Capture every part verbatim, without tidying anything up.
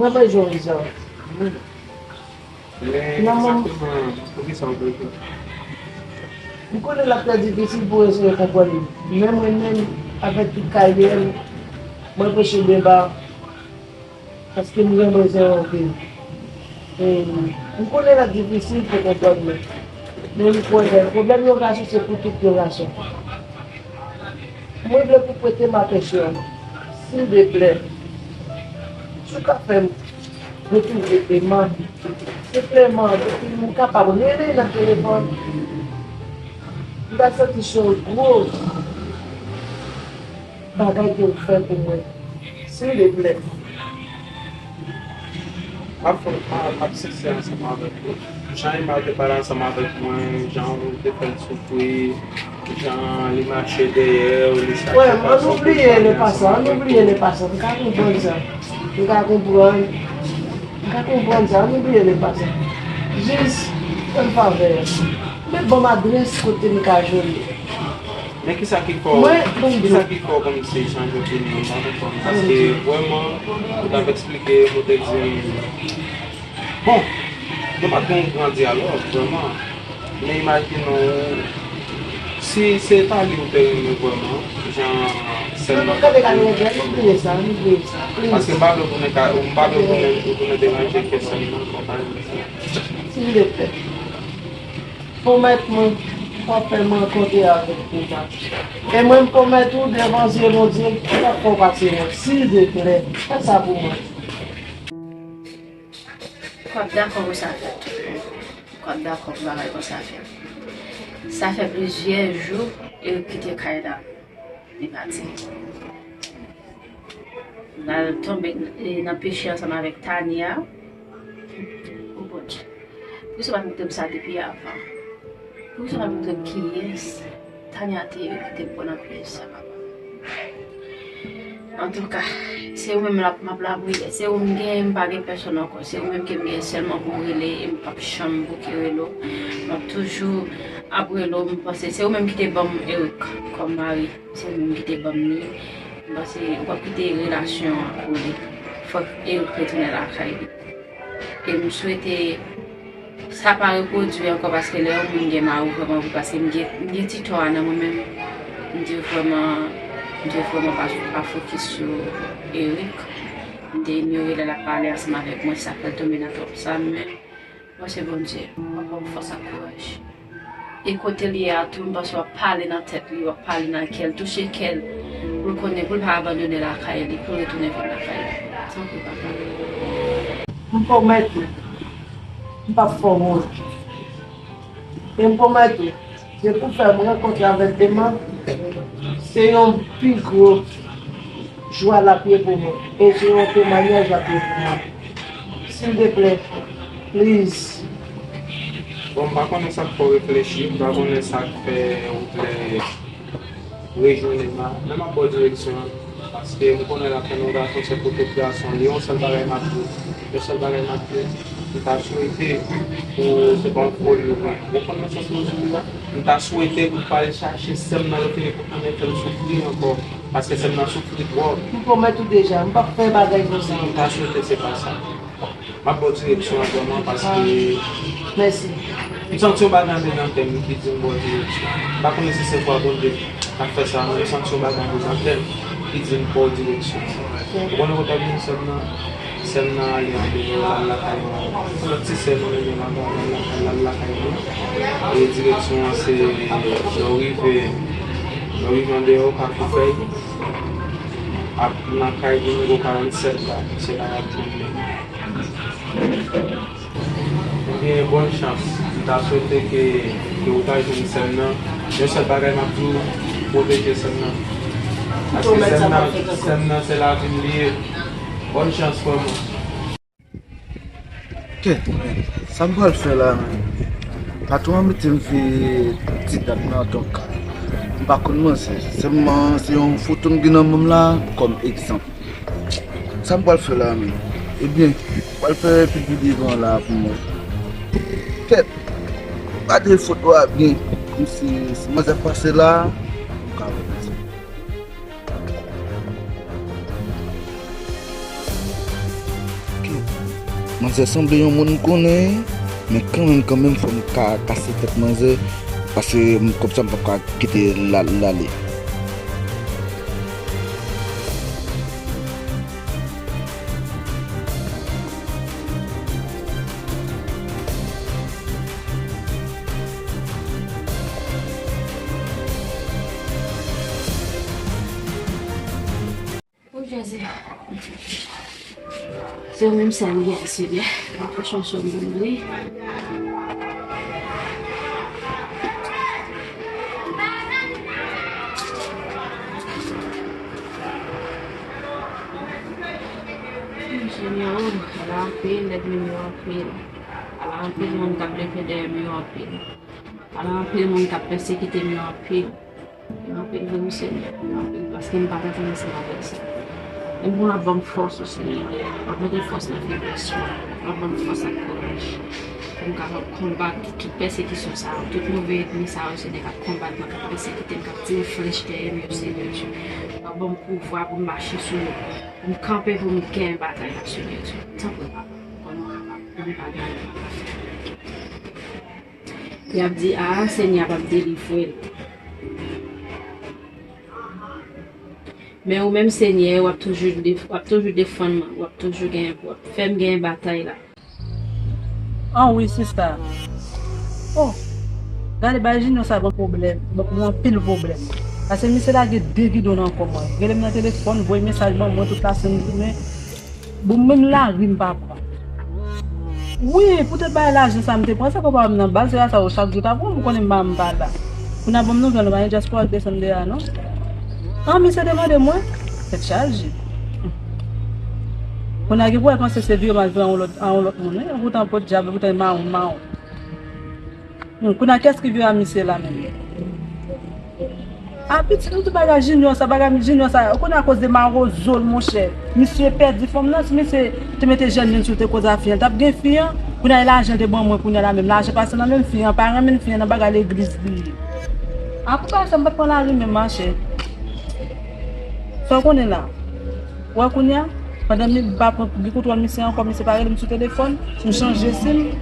Mwen bezwen yon rezon. Men egzakteman, poukisa w bezwen? M konnen l ap trè difisil pou w eseye konprann li. Men mwen menm, avèk tout kalite m, mwen preche deba. Paske m renmen sa anpil. E, m konnen l ap difisil pou konprann mwen. Men m kwè, pwoblèm yon gason se pou tout yon gason. Mwen vle pou prete m atansyon, silvouplè. Si w ka fè m retwouve Emma, se vrèman, depi m kapab rele nan telefòn, m ta santi se yon gwo bagay ke w fè pou mwen. Silvouplè. M ap fè, m ap, m ap sensè ansanm avèk ou. Jan Emma te pale ansanm avèk mwen, jan ou te fè l soufri, jan li mache dèyè w, li chache fason pou l pale ansanm avèk ou. Wè, ann oubliye le pase, ann oubliye le pase. M ka konprann sa. M ka konprann. M ka konprann sa. Ann oubliye le pase. Jis, fè m favè. Men ban m adrès kote m ka jwenn li. Men kisa ki fè w, kisa ki fè w kòmsi chanje opinyon, m pa konprann. Paske vrèman, ou t ap eksplike m, ou te di m, bon, nou pa t gen yon gran dyalòg, vrèman. Men imajine w, si se ta li ou te renmen vrèman, jan sè m nan te di. Paske m pa vle w tounen ka, m pa vle w tounen, ou tounen deranje kè sè m nan, konprann? Silvouplè. Pwomèt mwen, w ap fè m rankontre avèk Eva. E mwen, m pwomèt ou, devan zye Bondye, m ap fè w pase mwen. Silvouplè, fè sa pou mwen. Ou p ap dakò pou sa fèt. Ou p ap dakò pou bagay konsa fèt. Sa fè plizyè jou Eric kite kay la. Li pati. L al tonbe, e, nan peche ansanm avèk Tania. O Bondye. Poukisa w pa t montre m sa depi avan? Poukisa w pa t montre m kiyès Tania te ye ki te pran nan pyèj sa, papa? Antouka, se ou menm l ap, m ap lapriyè. Se ou m genyen, m pa gen pèsonn ankò. Se ou menm ke m genyen sèlman pou m rele e m p ap janm bouke rele w. M ap toujou ap rele w, m panse se ou menm ki te ban m Eric kòm mari. Se ou menm ki te ban m li. M panse ou p ap kite relasyon an pou li. Fòk Eric retounen lakay li. E m swete sa pa repwodui ankò, paske lè yon moun gen mari, vrèman, paske m gen, m gen ti tò a nan mwen menm. M di vrèman, m di vrèman pa, pa fokis sou Eric. M te inyore lè l ap pale ansanm avèk mwen, sa fè l tonbe nan twòp sa, men mwen se Bondye, w ap ban m fòs ak kouraj. E kote l ye a tou, m panse w ap pale nan tèt li, w ap pale nan kè l, touche kè l, pou l konnen, pou l pa abandone lakay li, pou l retounen vin lakay li. Tanpri, papa. M pwomèt ou, m p ap fè w wont. E m pwomèt ou, se pou fè m rankontre avèk Emma, se yon pi gwo jwa l ap ye pou mwen. E se yon temwayaj l ap ye pou mwen. Silvouplè, please. Bon, m pa konnen sa k fè w reflechi, m pa konnen sa k fè ou vle rejwenn Emma, men m ap ba w direksyon an. Paske m konnen l ap tann yon gason, se pou tout gason li ye. Yon sèl bagay m ap di w, yon sèl bagay m ap di w, m ta swete pou se pa yon foli ou vre. Ou konprann nan sans mwen di w la? M ta swete pou l pa al chache sè m nan, l fini pou tounen fè l soufri ankò. Paske sè m nan soufri twòp. M pwomèt ou deja, m p ap fè bagay konsa. M ta swete se pa sa. M ap ba w direksyon an vrèman paske. Mèsi. M santi yon bagay andedan kè m ki di m ba w direksyon. M pa konnen si se vwa Bondye k ap fè sa, men m santi yon bagay andedan kè m ki di m ba w direksyon. Ou konnen kote w ap vin sè m nan? Sè m nan ale andeyò, l al lakay yon lòt ti sè nou renmen anba, l al lakay, l al lakay li. E direksyon an se lè w rive, lè w rive andeyò, Kakou Fèy, ap nan kay nimewo karannsèt la, se la y ap jwenn li. Ebyen, bòn chans. M ta swete ke, ke ou ta jwenn sè m nan. Yon sèl bagay m ap di w, pwoteje sè m nan. Paske sè m nan, sè m nan se lavi m li ye. Bòn chans, frè mwen. Kèt, men, sa m pral fè la, men? Patwon an mete m fè ti dat nan, donk, m pa konn manzè. Sèlman, se yon foto m gen nan men m la, kòm egzanp. Sa m pral fè la menm? Ebyen, m pral fè pipi devan la pou mwen. Kèt, gade foto a byen. Kòmsi si manzè pase la, m ka wè manzè. Ok, Manzè sanble yon moun m konnen, men kanmenm, kanmenm, fò m ka kase tèt manzè, paske m, kòm sa m p ap ka kite l al, l ale. O Jezi. Se ou menm sèl ou genyen, Senyè. Mwen ap chèche w, mwen li. Senyè, o, ala anpil, lènmi yo anpil. Ala anpil moun k ap leve dèyè m yo anpil. Ala anpil moun k ap pèsekite m yo anpil. Yo anpil vre, wi, Senyè. Yo anpil, paske m pa t antann ansanm avèk sa. Men bon, w ap ban m fòs, wi, Senyè. W ap mete fòs nan feblès mwen. W ap ban m fòs ak kouraj pou m kapab konbat tout pèsekisyon sa yo, tout move ènmi sa yo, Senyè, k ap konbat mwen, k ap pèsekite m, k ap tire flèch dèyè m yo, Senyè Dye. W ap ban m pouvwa pou m mache sou yo, pou m kanpe, pou m genyen batay la, Senyè Dye. Tanpri, papa, ou konnen w kapab, ban m bagay, papa. Y ap di, a, Senyè a p ap delivre l. Men ou menm, Senyè, w ap toujou def-, w ap toujou defann mwen, w ap toujou genyen, w ap fè m genyen batay la. An wi, sista. O, gade, bay Junior sa ban pwoblèm, ban anpil pwoblèm. Paske misye lage de gidon nan kò mwen. Rele m nan telefòn, voye mesaj ban mwen tout lasemèn. Bon, menm lari m pa pran. Wi, poutèt bagay lajan sa m te pran, se papa m nan bal, se la sa yo chak jou t ap pran, m konnen m pa, m pa la. Kounye a ban m nouvèl, nou pa gen dyaspora k desann de a, non? An, misye te mande mwen, tèt chaje. Kounye a gen pou wè panse se vire m al vire a yon lòt, a yon lòt moun, wi. Poutan podyab, poutan mawon, mawon. Hmm, kounye a kiyès ki vire a misye la menm? A pitit, nou tout bagay Junior sa, bagay Junior sa. Kounye a akoz de mawozo l, monchè. Misye pèdi fanm nan, si misye te mete jèn moun sou l, te koze a fi an, l t ap gen fi an. Kounye a e lajan te ban mwen, kounye a la menm. Lajan pase nan menm fi an, pa renmen fi an nan bagay legliz li ye. A pou bagay sa, m pa t pran lari menm, machè. Sa w konnen la? Ou wè kounye a, pandan m pa pran gen kontwòl misye ankò, misye pa rele m sou telefòn, m chanje sim.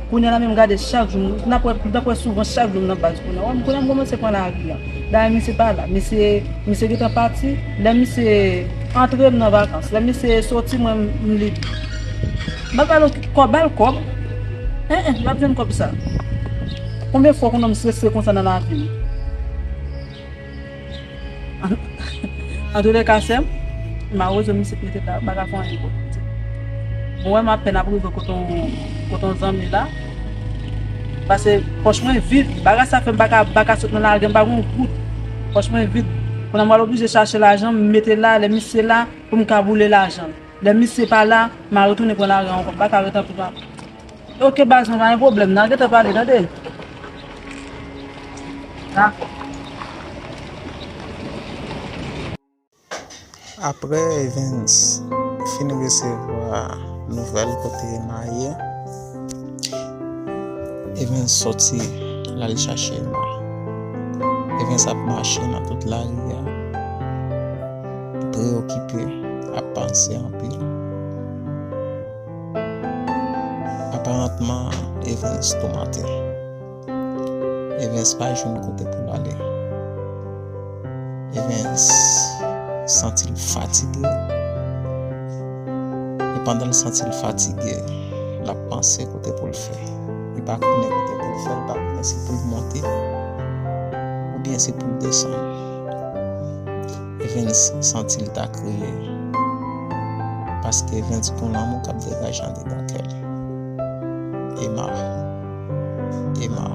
Kounye a la menm gade chak jou, m t ap wè, m t ap wè souvan chak jou m nan baz kounye a. Wè m kounye a m kòmanse pran lari a. Dayè misye pa la, misye, misye gentan pati, lè misye antre m nan vakans, lè misye soti mwen m lib. M ap ba l kòb, ba l kòb. En en, l ap jwenn kòb sa. Konbyen fwa w konnen m strese konsa nan lavi m? Antoulèka, sè m, mawozo misye k mete la, m pa ka fè anyen pou misye. Bon, wè m apèn ap rive kote yon, kote yon zanmi la. Paske pòch mwen vid, bagay sa fè m pa ka, pa ka sot nan lari a, m pa gen yon goud. Pòch mwen vid. Kounye a m pral oblije chache lajan, m mete la, lè misye la, pou m ka boule lajan. Lè misye pa la, m a retounen pran lari a ankò, m pa ka rete anpil. Ok, baz mwen, pa gen pwoblèm, n a gentan pale, tande? Dakò. Apre Evens fin resevwa nouvèl kote Emma ye, Evens soti, l al chache Emma. Evens ap mache nan tout lari a, preyokipe, ap panse anpil. Aparantman, Evens toumante. Evens pa jwenn kote pou l ale. Evens santi l fatige. E pandan l santi l fatige, l ap panse kote pou l fè. Li pa konnen kote pou l fè, li pa konnen si pou l monte oubyen si pou l desann. Evens santi l ta kriye, paske Evens gon lanmou k ap degaje andedan kè l. Emma, Emma,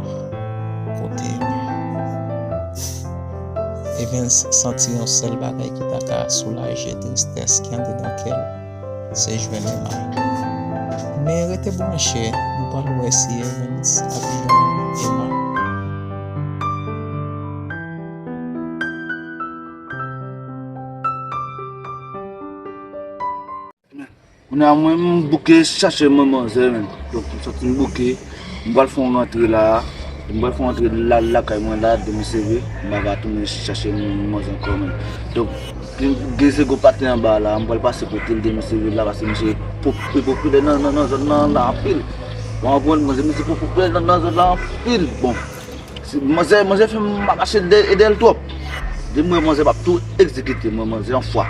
kote Emma? Evens santi yon sèl bagay ki ta ka soulaje tristès ki andedan kè l, se jwenn Emma. Men rete branche, nou pral wè si Evens ap jwenn Emma. Kounye a, mwen, m bouke chache manzè, men. Donk, m soti m bouke. M pral fè yon rantre la. M pral fè yon rantre la, lakay mwen la, demen seve. M pa ka tounen chache manzè ankò, men. Donk, Gen, gen segon patnè anba la, m pral pase kote l, gen misye vin la, paske misye pop-, popilè nan, nan, nan zòn nan, la anpil. Bon, w konprann, misye, misye popilè nan, nan zòn nan anpil. Bon, si manzè, manzè fè m mache dèyè l twòp. Depi m wè manzè p ap tou egzekite mwen, manzè anfwa.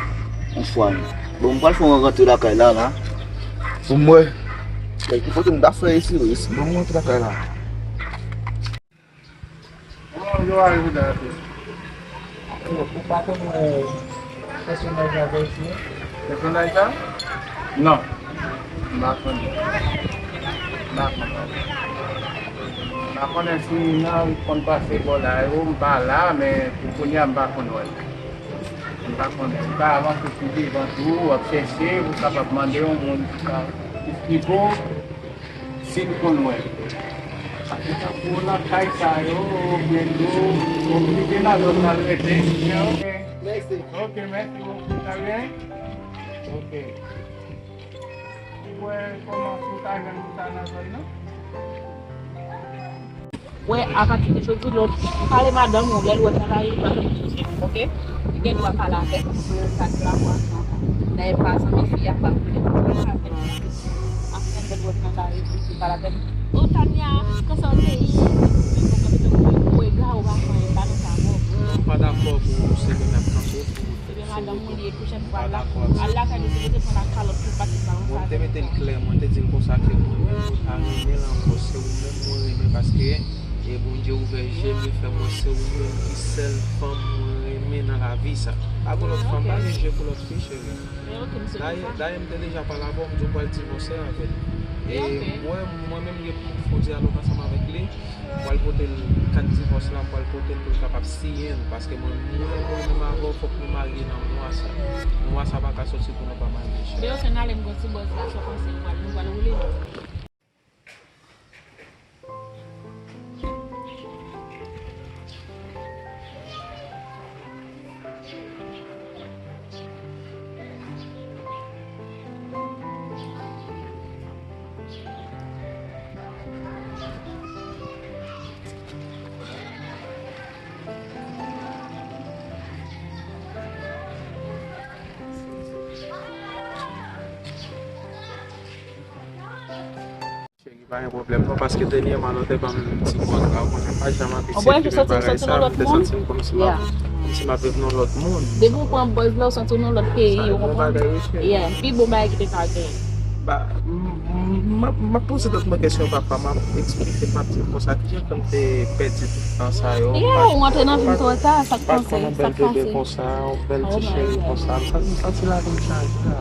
Anfwa, men. Bon, m pral fè yon rantre lakay la, la. Pou m wè. Kèk foto m ta fè isi, wi. Bon, m rantre lakay la. Bonjou, Alvida. Ou pa konn wè pèsonaj la vre isi? Pèsonaj la? Non. M pa konnen. M pa konnen. M pa konnen si nan konn pase bò la yo, m pa la, men pou kounye a m pa konn wè l. M pa konnen. Ou ka avanse sou devan tou, w ap chèche, ou kapab mande yon moun ki ka esplike w. Si n konn wè. Paske tankou nan kay sa yo, oubyen tou, oblije nan zòn nan l rete. Ok. Mèsi. Ok, mèsi bokou. Sa byen? Ok. Ou wè kòman pou ta jwenn pou sa nan zòn nan? Wè, apati de jodi, lè w pale madanm ou, lè l wè w nan lari, li pa konn ki se ou, oke? Li gen dwa pale avèk ou, sa ki la fwa sa. Dayè, pa zanmi fi a, pa konnen pou l avèk ou. Apre, lè l wè w nan lari, li pale avèk ou. O, Tania, konsa w te ye? Ou menm, ou kanpe tankou yon rega, ou pa fè anyen, pa nan sa, bon. Mwen pa dakò pou se moun ap kanpe pou Ebyen, madanm ou li ye, pwochèn fwa, al la, al lakay li, sipoze pran la kalòt pou pati sa, bon, m te mete l klè, mwen te di l konsa ke mwen menm, mwen pa renmen l ankò, se ou menm mwen renmen, paske, e, Bondye ouvè je m, li fè m wè se ou menm ki sèl fanm mwen renmen nan lavi sa. Pa gen lòt fanm, pa gen je pou lòt fi, cheri. Dayè, dayè, m te deja pale avè w, m di w pral divòse avè l. E mwen, mwen menm, m gen pou m fè yon dyalòg ansanm avèk li. M pral pote l kat divòs la, m pral pote l pou l kapab siyen l, paske mwen, mwen, mwen menm avè w, fòk nou marye nan mwa sa. Mwa sa pa ka soti pou nou pa marye, cheri. Men okenn ale m gon ti bòz la, sa w panse nou pral, nou pral woule? Cheri, pa gen pwoblèm non, paske dènyèman lè w te ban m ti kontra, ou konnen pa janm ap eseye fè bagay sa, m te santi m kòmsi m ap, kòmsi m ap viv nan lòt mond. Depi w pran bòz la, ou santi w nan lòt peyi, ou konprann? Yeah, pi bon bagay ki te ka genyen. Ba, m, m, m ap, m ap poze tèt mwen kesyon, papa, m ap eksplike, m ap di l konsa, kijan fè m te pèdi tout tan sa yo? Yeah, ou antre nan vi m twò ta, sa k pase, sa k pase? Yon bèl bebe konsa, yon bèl ti cheri konsa, m santi, m santi lavi m chanje la.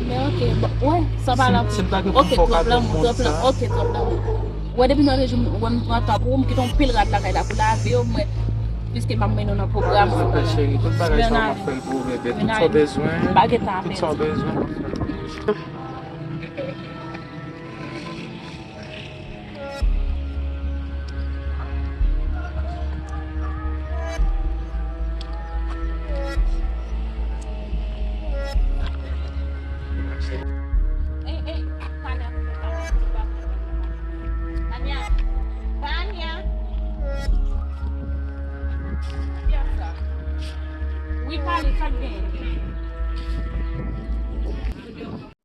Men oke, bon, wè, sa pa la. Si m ta gen pou m fè w kado moun sa. Oke, twòp lanmou. Wè, depi nou te jwenn, wè m pran tan pou ou, m kite yon pil rad lakay la pou lave yo, mwen, piske m ap mennen w nan pwogram. Anpil cheri, tout bagay sa yo m ap fè l pou ou, bebe. Tout sa w bezwen, tout sa w bezwen, m ap fè l pou ou. Ey, ey, Tania, Tania, Tania. Wi, pale, sa k genyen?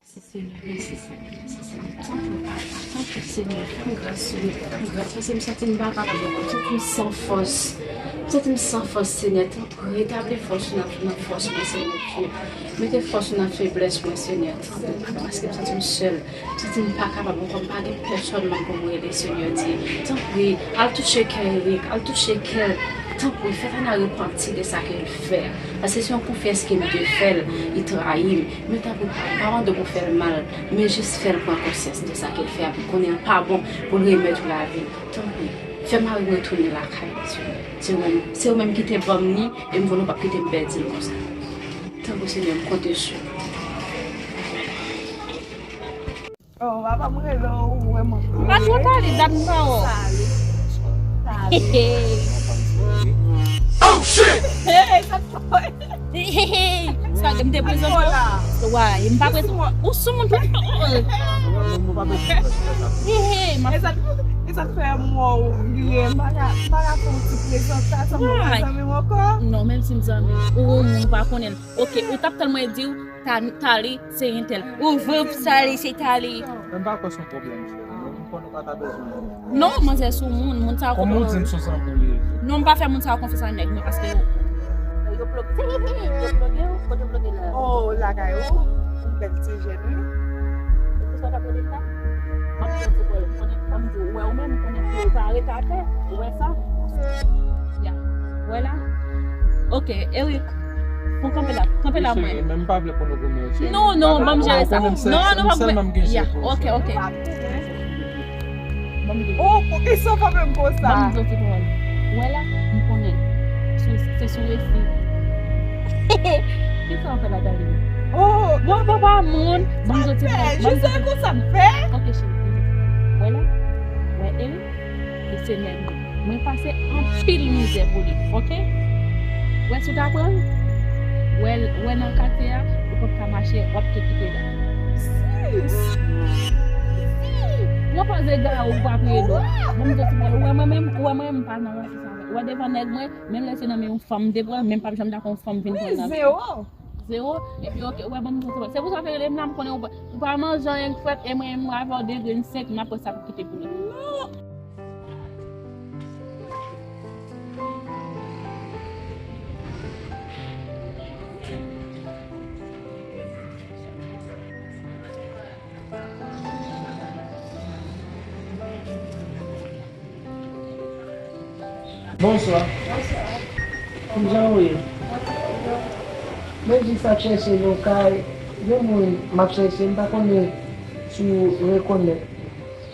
Mèsi, Senyè, mèsi, Senyè, mèsi, Senyè. Tanpri, Papa, tanpri, Senyè, fè m gras, Senyè, fè m gras, paske m santi m pa kapab ankò, m santi m san fòs. M santi m san fòs, Senyè, tanpri, retabli fòs ou nan, nan fòs mwen, Senyè Dye. Mete fòs ou nan feblès mwen, Senyè, tanpri, Papa, paske m santi m sèl. M santi m pa kapab ankò, m pa gen pèsòn menm pou m rele, Senyè Dye. Tanpri, al touche kè Eric, al touche kè l. Tanpri, fè Tania repanti de sa ke l fè a. Paske se yon konfyans ke m te fè l, li trayi m. Men tanpri, pa, pa mande w pou fè l mal, men jis fè l pran konsyans de sa ke l fè a, pou l konnen l pa bon, pou l remèt ou lavi l. Tanpri, fè mari m retounen lakay li, Senyè. Se ou menm, se ou menm ki te ban m li, e m konnen w p ap kite m pèdi l konsa. Tanpri, Senyè, m konte sou ou. Oh, papa, m rele w, ou vrèman. Pa twò tale, dat m pa wè w. Salut. Salut. Oh, shit! Hey, sa t fè? Sa m te prezante w. Wa, e m pa prezante. Ou sou moun tou. He, he, m ap. E sa k fè m wè w bliye m, m pa ka, m pa ka fè yon ti prezantasyon, mwen pa zanmi w ankò. Non, menm si m zanmi w, ou moun, ou pa konnen l. Ok, ou t ap tann mwen di w, Ta-, Tali, se entèl. Ou vre, Tali, se Tali. Men m pa kwè se yon pwoblèm, cheri. M konnen w pa ta bezwen. Non, manzè sou moun, moun sa yo. Kòman w di m sou zanmi w li ye? Non, m pa fè moun sa yo konfyans ak nèg mwen, paske yo ploge. Yo ploge w? Kote yo ploge la? Oh, lakay ou? Yon bèl ti jèn, wi. E pou sa w t ap rele m la? M ap fè yon ti pwòl. Konnen, kòm di, ou wè ou menm, konnen ke yo pa ret atè. Ou wè sa? Ya. Ou wè la? Ok, Eric. Bon, kanpe la, kanpe la, mwen. Men m pa vle pou nou goumen, cheri. Non, non, ban m jere sa. Non, nou pa goumen. Ya, ok, ok. Oh, poukisa w kanpe m konsa? Ban m di w ti pawòl. Ou wè la, m konnen. Se, se sou resi. Kisa w fè la, Darline? Oh, non, papa, moun. Ban m di w ti pawòl. Jis sa konsa m fè? Ok, cheri. Ou wè la? Ou wè, Eric? Li se nèg mwen. Mwen pase anpil mizè pou li, ok? Wè si w ta pran l, wè l, wè nan katye a, ou p ap ka mache, w ap tou kite la. Sis! Pran pòz egare ou pa peye dlo. Bon, m di w ti bagay, ou wè mwen menm, ou wè mwen menm, m pa nan ranse sa avè w. Ou wè devan nèg mwen, menm lè se nan men yon fanm m te pran, men m p ap janm dakò yon fanm vin pran l nan men m. Zewo. Zewo, epi ok, ou wè, ban m di w ti bagay. Se pou sa w te rele m la, m konnen ou pa, ou pa manje anyen k frèt, e mwen menm avè w de grenn senk, m ap pran sa pou kite pou li. Non! Bonswa. Bonswa. Kijan w ye? Mwen jis ap chèche lokay yon moun m ap chèche, m pa konnen si w rekonèt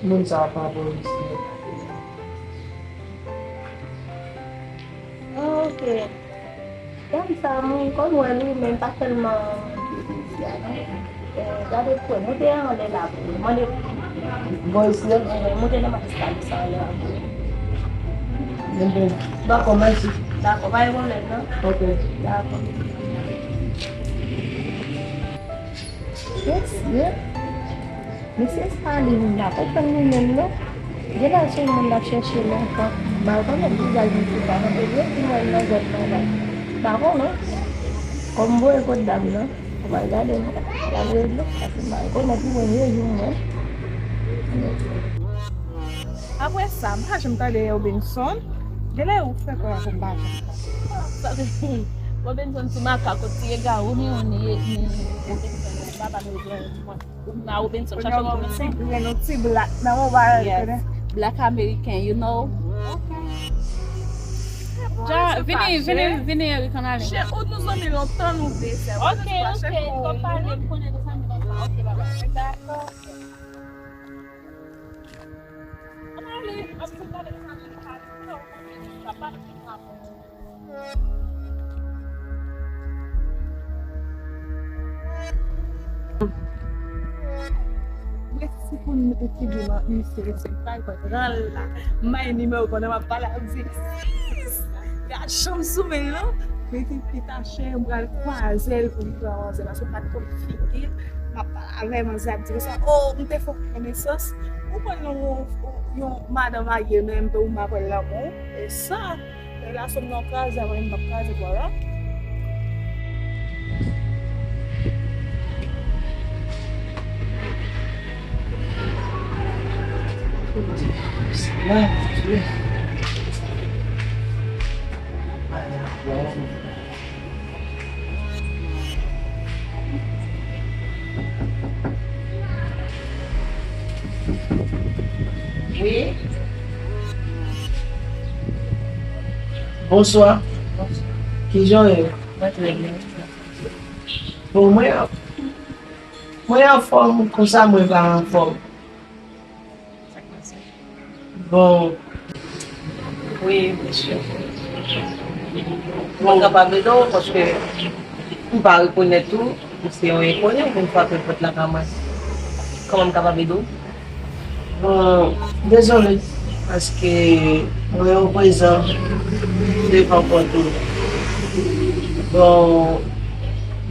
moun sa a pa bò isit. Ah, ok. Dam sa, m konn wè l wi, men m pa tèlman vizye isi a non. Eh, gade pou wè, moute anlè la pou mwen. Mande bò isi a. Eh, moute nan malis la, sa anlè la pou mwen. Dakò, mèsi. Dakò, pa gen pwoblèm non. Ok. Dakò. Mesye, mesye sa li menm la, pa konn li menm non. Genlè se yon moun l ap chèche lontan. M pa rekonèt vizaj misye sa non, paske m wè l nan zòn nan la. M pa konnen. Kòm m voye kot dam nan, m al gade l, l ap regle, paske m pa rekonèt li, mwen ye jou m wè. Apre sa, m pa janm tande Robinson. Genlè ou fè kwè avè m, m pa janm tande. Sa se Robinson ti makak, ti egare, ou ni, ou ni, ni Robinson, papa nou gen, ou na Robinson, chache Robinson. Ti grenn, yon ti black nan mwen, pa rekonèt. Black American, you know? Ok. Ja, vini, vini, vini, Eric, ann ale. Chè, ou nou zanmi lontan, nou vle fè. Ok, ok, kòm pale, m konnen nou zanmi lontan. Ok, baba. Dakò. Mèsi pou nou, pou figi misye, se pa l pran la. M bay nimewo pandan m ap pale, ap di, sis! Gad jan m sou men l non. Li te pita chen, m pral kwaze l pou m pran manzè, paske m pa t konn figi l. M ap pale avè manzè ap di konsa, oh, m te fè konesans. Ou konn yon, yon, yon madan marye menm, pou m ap pran lanmou. E sa, e la sou m nan kraze, mwen m ap kraze, vwala. Wi. Bonswa. Kijan w ye? Mwen trè byen. Bon, mwen, mwen anfòm, konsa mwen pa anfòm. Bon. Wi, mesye. Mwen kapab ede w paske m pa rekonèt ou, ou se yon enkoni, ou vin frape pòt lakay mwen. Kòman m kapab ede w? Bon, dezole, paske mwen yo prezan devan pòt ou. Bon,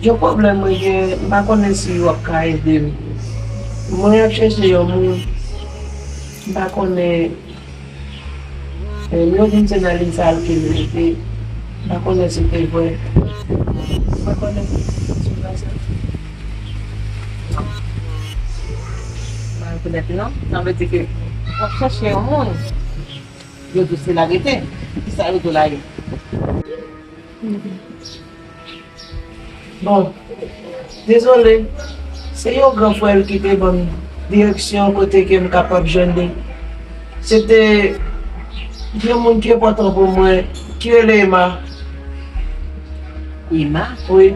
Yon pwoblèm mwen gen, m pa konnen si w ap ka ede m. Mwen ap chèche yon moun, m pa konnen, eh, yo di m se nan Lizal ke l rete, m pa konnen si se vre. Ou pa konnen si se vre sa? Non. M pa rekonèt non. Sa vle di ke w ap chèche yon moun, yo di w se la rete. Kisa yo di w la ye? Bon, dezole, se yon gran frè l ki te ban m direksyon kote ke m kapab jwenn li. Se te yon moun ki enpòtan pou mwen, ki rele Emma. Emma? Wi.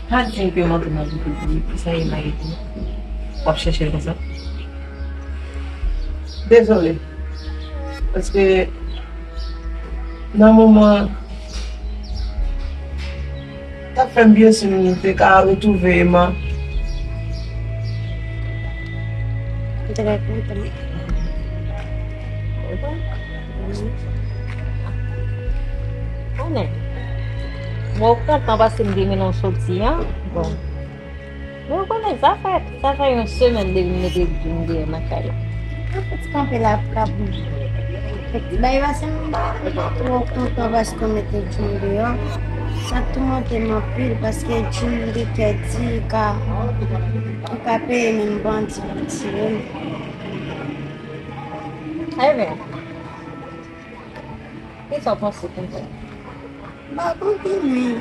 Pa di m ke w antre nan vi kote kisa Emma ye tou. W ap chèche l konsa? Dezole. Paske nan moman, t ap fè m byen si m te ka retwouve Emma. M trè kontan. Konnen. Mwen kontan paske m te mennen w soti an. Bon. Mwen konnen sa fè, sa fè yon semèn depi m mete Jim deyò nan kay la. Mwen fèt kanpe la pou ka bouje. Fèt ti bay pase m pa twò kontan paske w mete Jim deyò. Sa toumante m anpil paske Jim li kè di, li ka, li ka peye menm bandi pou tiye m. Ebyen, kisa w panse konsa? M pa konprann, men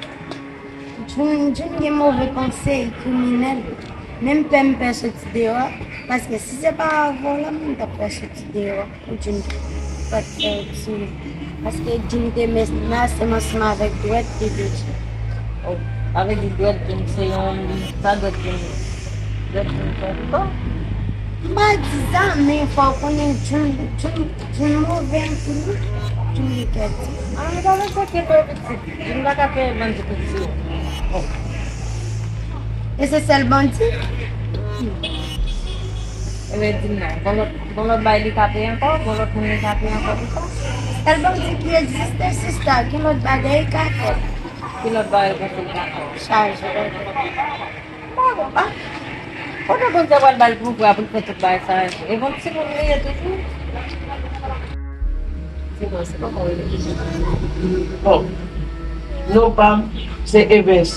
Jun, Jun gen move panse, li kriminèl. Menm pè m pè soti deyò a, paske si se pa avè w la, m t ap fè soti deyò a pou Jun pa t fè yo tiye. Paske Jun te menase m ansanm avèk dwèt li deja. Oh, avèk dwèt Jun se yon, sa dwèt Jun, dwèt Jun fè ankò? M pa di sa, men fò w konnen Jun, Jun, Jun move anpil wi. Jun gen kè di. Ah, men pa bezwen enkyete w pitit. Jun pa ka fè bandi piti. Oh. E se sèl bandi? Ebyen, di m non. Gon lòt, gon lòt bagay li ka peye ankò? Gon lòt moun li ka peye ankò pou sa? Sèl bandi ki egziste, sista. Ki lòt bagay li ka fè? Ki lòt bagay ou panse li ka fè? Chaje. M pa konn pa. Kote Bondye pral ba l pouvwa pou l fè tout bagay sa yo? E bon timoun li ye toujou. Se bon, se bon, bon, rele. Bon, non pa m, se Evens.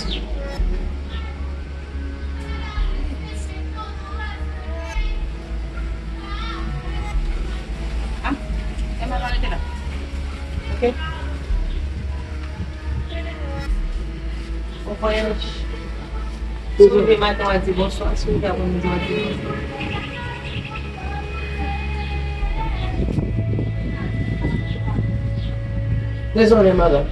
Ah, Emma pa rete la. Ok. Bon vwayaj. Si w leve maten, w a di bonswa. Si w leve aprèmidi, w a di bonswa. Dezole, madanm.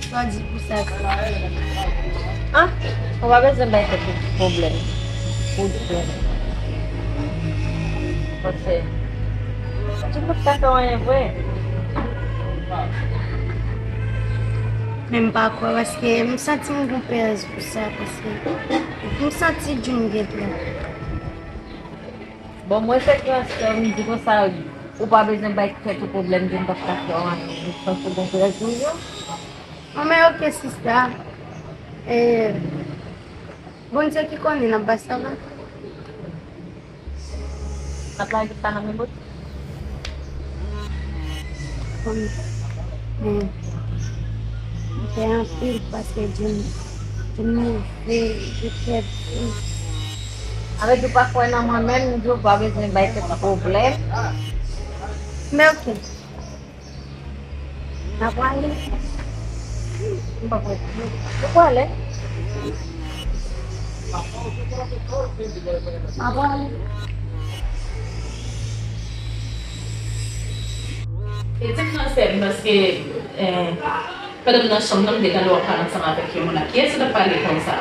Sa w di pou sa? Ah, ou pa bezwen bay tèt ou pwoblèm. Ou di pwoblèm. Paske, ti bout sa fè anyen vre. Men m pa kwè, paske m santi m gon pèz pou sa, paske m santi Jun gen plan. Bon, mwen se gran sè m, di konsa, ou pa bezwen bay tèt ou pwoblèm, Jun p ap ka fè w anyen. Ou santi w gon pèz toujou? Bon, men oke, sista. E, Bondye ki konnen, n ap pase anba. N ap lage sa nan men Bondye. Bon, men, m pè anpil paske Jun, Jun move, li fè. Avèk ou pa kwè nan mwen menm, Jun pa bezwen bay tèt pwoblèm. Men oke. N a prale. M pa kwè. Ou prale? M a prale. E di m nan sè m, paske, eh, pandan m nan chanm nan, m te tande w ap pale ansanm avèk yon moun la. Kiyès ou t ap pale konsa?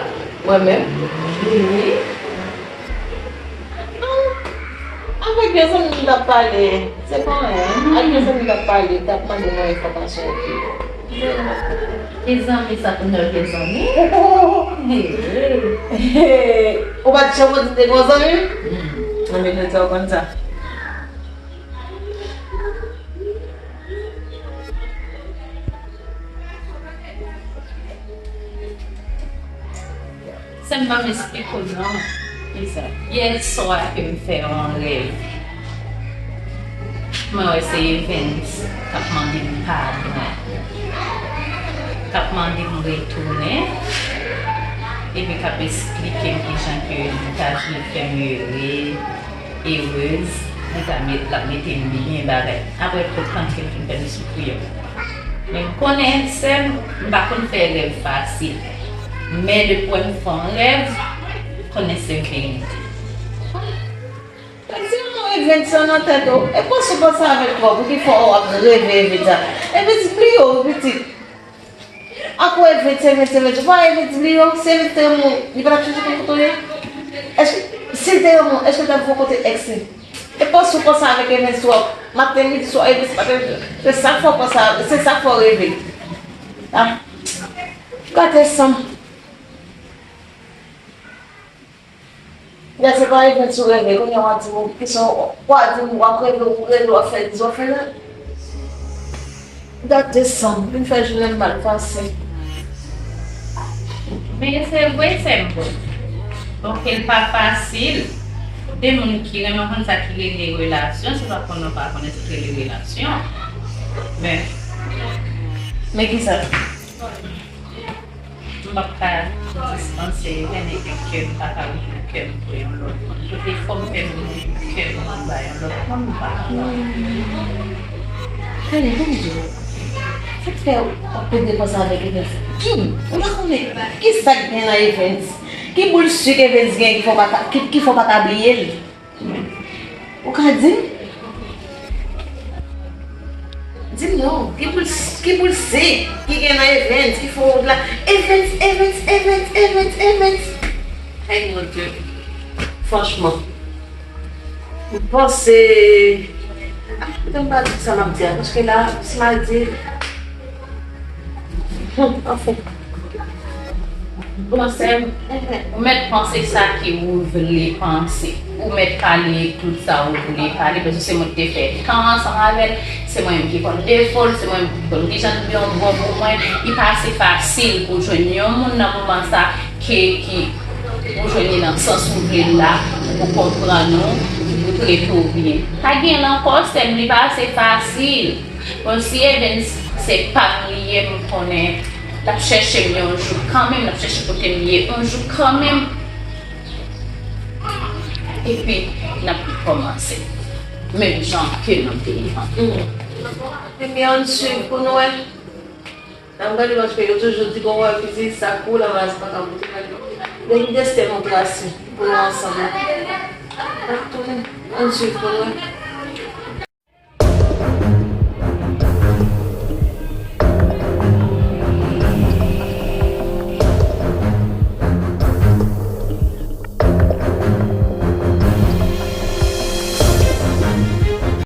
Mwen menm? Wi. Non. Avèk de zanmi m t ap pale. Se pa anyen. Ak de zanmi m t ap pale, t ap mande mwen enfòmasyon epi. De zanmi sa tounen vye zanmi? Ou pa t janm di m te gon zanmi? Hmm. Nan men leta w konn sa. Sè m, ban m esplike w non. Kisa? Yè swa ke m fè yon rèv. Mwen wè se Evens k ap mande m padon, k ap mande m retounen, epi k ap esplike m kijan ke li ta vle fè m ere, erez, li ta met, l ap mete m byen bagay. Apre tout tan ke l fin fè m soufri yo. Men m konnen, sè m, m pa konn fè rèv fasil. Men depi w wè m fè yon rèv, konnen se verite. Se yon Evens sa nan tèt ou. E panse w panse avèk twòp, ou ki fè w ap reve Evens sa. Evens bliye w, pitit. Ankò Evens, Evens, Evens. Ou pa Evens bliye w, si Evens te renmen w, li pa t ap chèche konn kote w ye? Èske, si l te renmen w, èske l t ap voye w kote èks li? E panse w panse avèk Evens twòp. Maten, midi, swa, Evens pa t renmen w. Se sa k fè w panse avèk, se sa k fè w reve. Ah. Gate san m. Lè se pa Evens ou reve, kounye a w a di m, kisa w, w a di m, w ap reve, w reve, w ap fè dis, w ap fè nèf. Gate san m, vin fè jounen m mal pase. Men se vre, sè m. Bon, ke l pa fasil. De moun ki renmen konn sa ki rele relasyon, se pa konn nou pa konnen sa ki rele relasyon. Men, men kisa? M p ap ka dispanse, Evens, ke m pa ka ouvri kè m pou yon lòt moun. Tout efò m fè pou m ouvri kè m ba yon lòt moun, m pa kapab. Tande, ban m di w, sa k fè w ap plede panse avèk Evens? Kim, ou pa konnen ki sa k gen nan Evens? Ki boul sik Evens gen ki fè w pa ka, ki, ki fè w pa ka bliye l? Ou ka di m? Di m non, ki boul, ki boul sik ki gen nan Evens ki fè w la? Evens, Evens, Evens, Evens, Evens. Ay, mon Dieu. Franchman, m panse, ah, kite m pa di sa m ap di a, paske la, si m al di, hmm, anfen. Bon, sè m, ou mèt panse sa ke ou vle panse. Ou mèt pale tout sa ou vle pale, paske se mwen ki te fè tan ansanm avè l, se mwen menm ki konn defo l, se mwen menm ki konn kijan l yon bon pou mwen. Li pa ase fasil pou jwenn yon moun nan moman sa ke, ki, pou jwenn li nan sans ou vle l la, pou konprann ou, pou trete w byen. Pa gen l ankò, sè m, li pa ase fasil. Bon, si Evens se pa m li ye, m konnen l ap chèche m yon jou kanmenm, l ap chèche kote m ye yon jou kanmenm. Epi, n ap rekòmanse. Menm jan ke nou te ye an. Hmm. Ebyen, ann swiv pou nou wè. N ap gade paske yo toujou di, bon, wè, pitit, sa kou, lanmasi pa ka pote. Depi desten nou trase pou nou ansanm. N ap tounen, ann swiv pou nou wè.